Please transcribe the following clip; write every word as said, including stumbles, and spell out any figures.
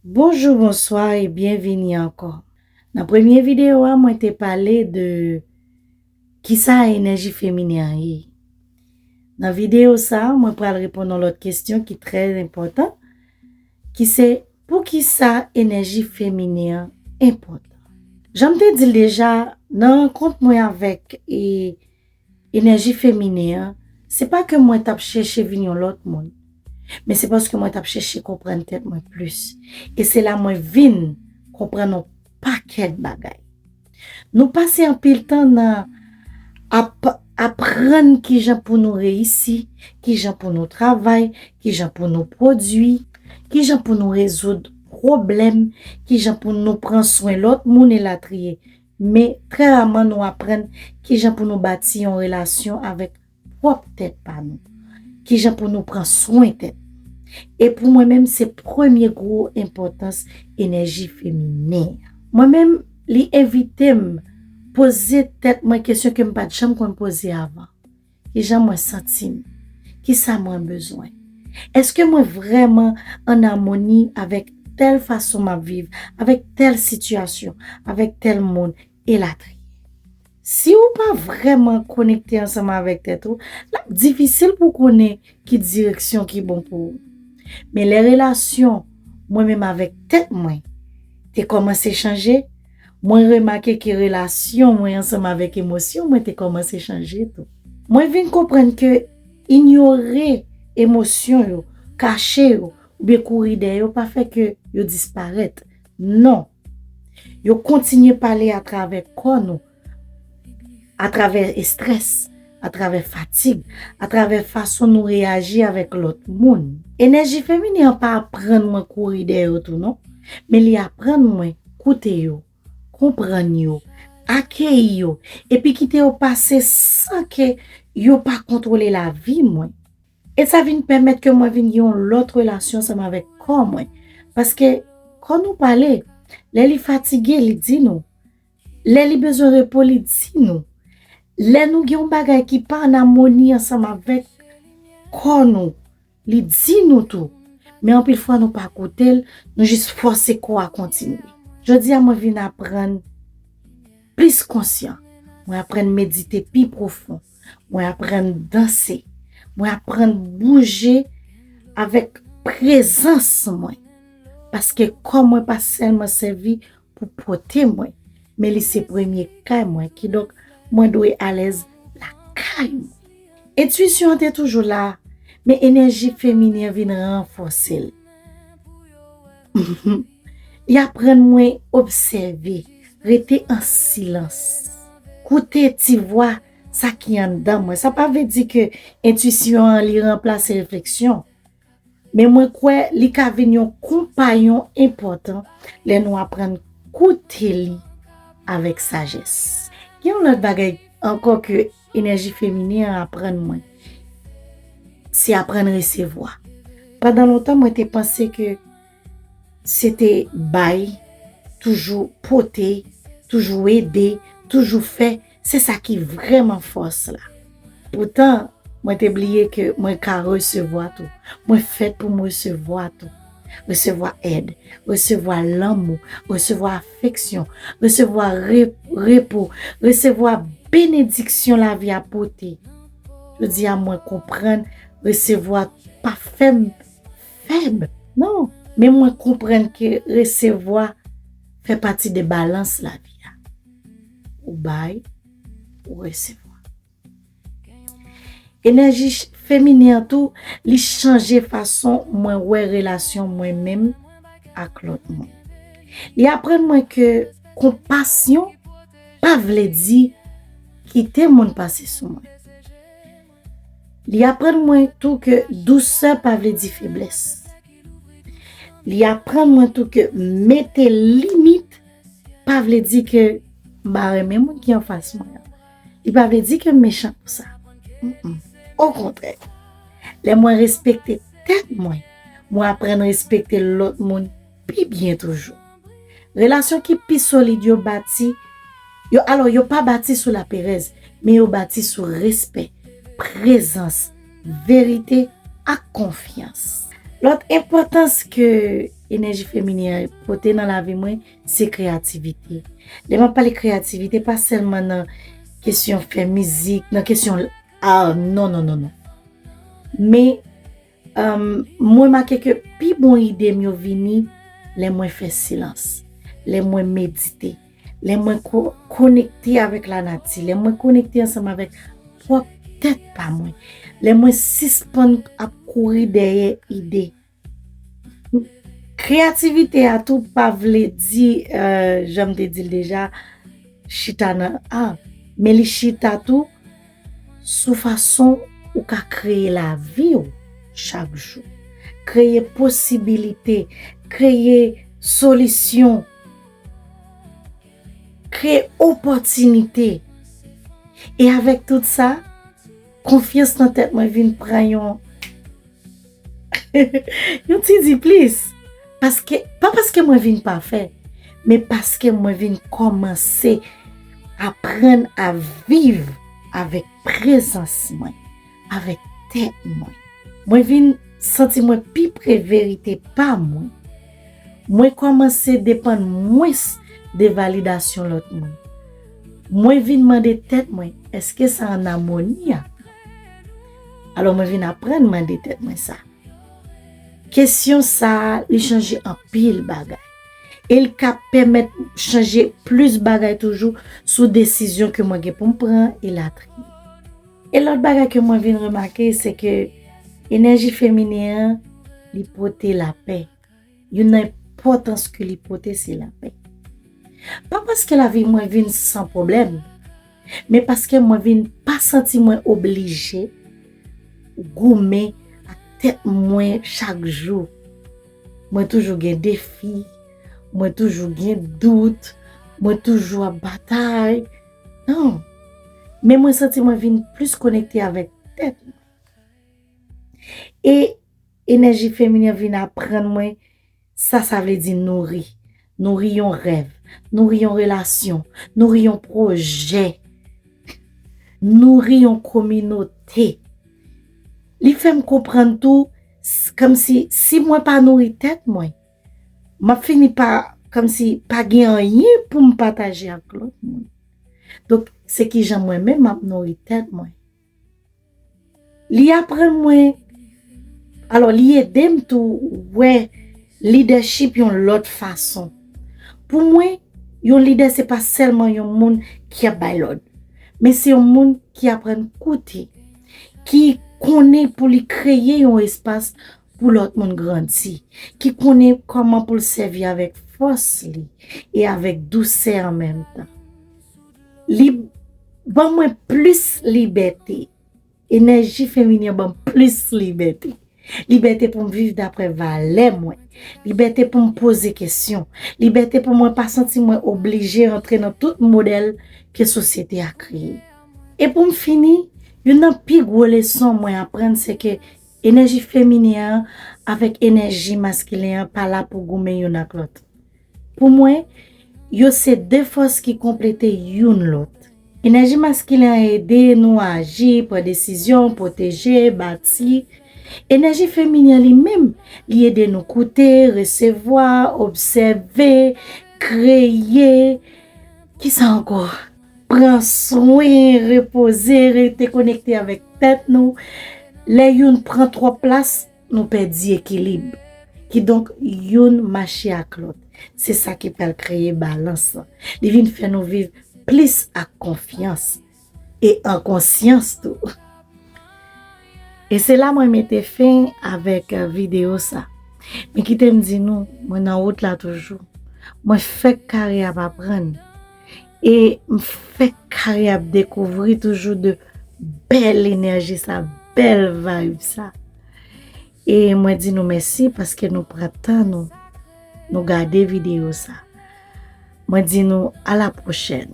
Bonjou, bonswa e byenvini ankò. Nan premye videyo a, mwen te pale de kisa enèji feminen an ye. Nan videyo sa a, mwen pral reponn yon lòt kesyon ki trè enpòtan, ki se poukisa enèji feminen an enpòtan. Jan m te di l deja, nan rankont mwen avèk e, enèji feminen an, se pa ke mwen t ap chèche vin yon lòt moun, men se paske mwen t ap chèche konprann tèt mwen plis. E se la mwen vin konprann yon pakèt bagay. Nou pase anpil tan nan ap aprann kijan pou nou reyisi, kijan pou nou travay, kijan pou nou pwodui, kijan pou nou rezoud pwoblèm, kijan pou nou pran swen lòt moun elatriye. Men trè raman nou aprann kijan pou nou bati yon relasyon avèk pwòp tèt pa nou, kijan pou nou pran swen tèt. E pou mwen menm, se premye gwo enpòtans enèji feminen an. Mwen menm, li envite m poze tèt mwen kesyon ke m pa t janm konn poze avan. Kijan mwen santi m? Kisa mwen bezwen? Èske mwen vrèman an amoni avèk tèl fason m ap viv, avèk tèl sitiyasyon, avèk tèl moun, elatriye? Si w pa vrèman konekte ansanm avèk tèt ou, l ap difisil pou w konnen ki direksyon ki bon pou ou. Men lè relasyon mwen menm avèk tèt mwen te kòmanse chanje, mwen remake ke relasyon mwen ansanm avèk emosyon mwen te kòmanse chanje tou. Mwen vin konprann ke inyore emosyon yo, kache yo, oubyen kouri dèyè yo pa fè ke yo disparèt. Non. Yo kontinye pale atravè kò nou, atravè estrès, atravè fatig, atravè fason nou reyaji avèk lòt moun. Enèji feminen an pa aprann mwen kouri dèyè yo tou non, men li aprann mwen koute yo, konprann yo, akeyi yo, epi kite yo pase san ke yo pa kontwole lavi mwen. E sa vin pèmèt ke mwen vin gen yon lòt relasyon ansanm avèk kò mwen. Paske kò nou pale, lè li fatige, li di nou. Lè li bezwen repo, li di nou. Lè nou gen yon bagay ki pa an amoni ansanm avèk kò nou, li di nou tou. Men anpil fwa nou pa koute l, nou jis fòse kò a kontinye. Jodi a mwen vin aprann plis konsyan. Mwen aprann medite pi pwofon. Mwen aprann danse. Mwen aprann bouje avèk prezans mwen. Paske kò mwen pa sèlman sèvi pou pote mwen, men li se premye kay mwen, kidonk mwen dwe alèz lakay mwen. Entwisyon an te toujou la, men enèji feminen an vin ranfòse l. Li aprann mwen obsève, rete an silans, koute ti vwa sa ki anndan mwen. Sa pa vle di ke entwisyon an li ranplase refleksyon. Men mwen kwè li ka vin yon konpayon enpòtan lè nou aprann koute li avèk sajès. Gen yon lòt bagay ankò ke enèji feminen an aprann mwen, se aprann resevwa. Pandan lontan, mwen te panse ke se te bay, toujou pote, toujou ede, toujou fè, se sa ki vrèman fòs la. Poutan, mwen te bliye ke mwen ka resevwa tou. Mwen fèt pou m resevwa tou. Resevwa èd, resevwa lanmou, resevwa afeksyon, resevwa re- repo, resevwa benediksyon lavi a pote. Jodi a mwen konprann resevwa pa fè m fèb. Non, men mwen konprann ke resevwa fè pati de balans lavi a. Ou bay, ou resevwa. Enèji feminen an tou, li chanje fason mwen wè relasyon mwen menm ak lòt moun. Li aprann mwen ke konpasyon pa vle di kite moun pase sou mwen. Li aprann mwen tou ke dousè pa vle di feblès. Li aprann mwen tou ke mete limit pa vle di ke m pa renmen moun ki anfas mwen an. Li pa vle di ke m mechan pou sa. Mm-mm. Okontrè, lè mwen respekte tèt mwen, mwen aprann respekte lòt moun pi byen toujou. Relasyon ki pi solid yo bati, yo alò yo pa bati sou laperèz, men yo bati sou respè, prezans, verite ak konfyans. Lòt enpòtans ke enèji feminen an pote nan lavi mwen, se kreyativite. Lè m ap pale kreyativite, pa sèlman nan kesyon fè mizik, nan kesyon, ah, non, non, non, non. Men, um, mwen remake ke pi bon ide m yo vini lè mwen fè silans, lè mwen medite, lè mwen ko-, konekte avèk lanati, lè mwen konekte ansanm avèk pwòp tèt pa mwen, lè mwen sispann ap kouri dèyè ide. Kreyativite a tou pa vle di, euh, jan m te di l deja, chita nan, ah, men li chita tou sou fason ou ka kreye lavi w chak jou. Kreye posibilite, kreye solisyon, kreye opòtinite. E avèk tout sa, konfyans nan tèt mwen vin pran yon, yon ti di plis. Paske, pa paske mwen vin pafè, men paske mwen vin kòmanse aprann a viv avèk prezans mwen, avèk tèt mwen. Mwen vin santi mwen pi pre verite pa mwen. Mwen kòmanse depann mwens de validasyon lòt moun. Mwen vin mande tèt mwen, èske sa ann amoni ak mwen? Alò, mwen vin aprann mande tèt mwen sa. Kesyon sa a, li chanje anpil bagay. E l ka pèmèt chanje plis bagay toujou sou desizyon ke mwen gen pou m pran, elatriye. E lòt bagay ke mwen vin remake, se ke enèji feminen an, li pote lapè. Youn nan enpòtans ke li pote, se lapè. Pa paske lavi mwen vin san pwoblèm, men paske mwen vin pa santi mwen oblije goumen ak tèt mwen chak jou. Mwen toujou gen defi, mwen toujou gen dout, mwen toujou ap batay. Non. Men mwen santi mwen vin plis konekte avèk tèt mwen. E enèji feminen vin aprann mwen sa sa vle di nouri. Nouri yon rèv, nouri yon relasyon, nouri yon pwojè, nouri yon kominote. Li fè m konprann tou, s-, kòmsi si mwen pa nouri tèt mwen, m ap fini pa, kòmsi pa gen anyen pou m pataje ak lòt moun. Donk, se kijan mwen menm m ap nouri tèt mwen. Li aprann mwen, alò, li ede m tou wè lidèchip yon lòt fason. Pou mwen, yon lidè se pa sèlman yon moun ki ap bay lòd, men se yon moun ki aprann koute, ki konnen pou li kreye yon espas pou lòt moun grandi, ki konnen kòman pou l sèvi avèk fòs li e avèk dousè an menm tan. Li ban mwen plis libète. Enèji feminen ban m plis libète. Libète pou m viv daprè valè mwen. Libète pou m poze kesyon. Libète pou mwen pa santi mwen oblije antre nan tout modèl ke sosyete a kreye. E pou m fini, youn nan pi gwo leson mwen aprann se ke enèji feminen an avèk enèji maskilen an pa la pou goumen youn ak lòt. Pou mwen, yo se de fòs ki konplete youn lòt. Enèji maskilen an ede nou aji, pran desizyon, pwoteje, bati. Enèji feminen an li menm, li ede nou koute, resevwa, obsève, kreye. Kisa ankò? Pran swen, repoze, rete konekte avèk tèt nou. Lè youn pran twòp plas, nou pèdi ekilib. Kidonk, youn mache ak lòt. Se sa ki pral kreye balans lan. Li vin fè nou viv plis ak konfyans e an konsyans tou. E se la mwen mete fen avèk, eh, videyo sa. Men kite m di nou, mwen nan wout la toujou. Mwen fèk kare ap aprann. E m fèk kare ap dekouvri toujou de bèl enèji sa, bèl vibe sa. E mwen di nou mèsi paske nou pran tan nou, nou gade videyo sa. Mwen di nou a la pwochèn.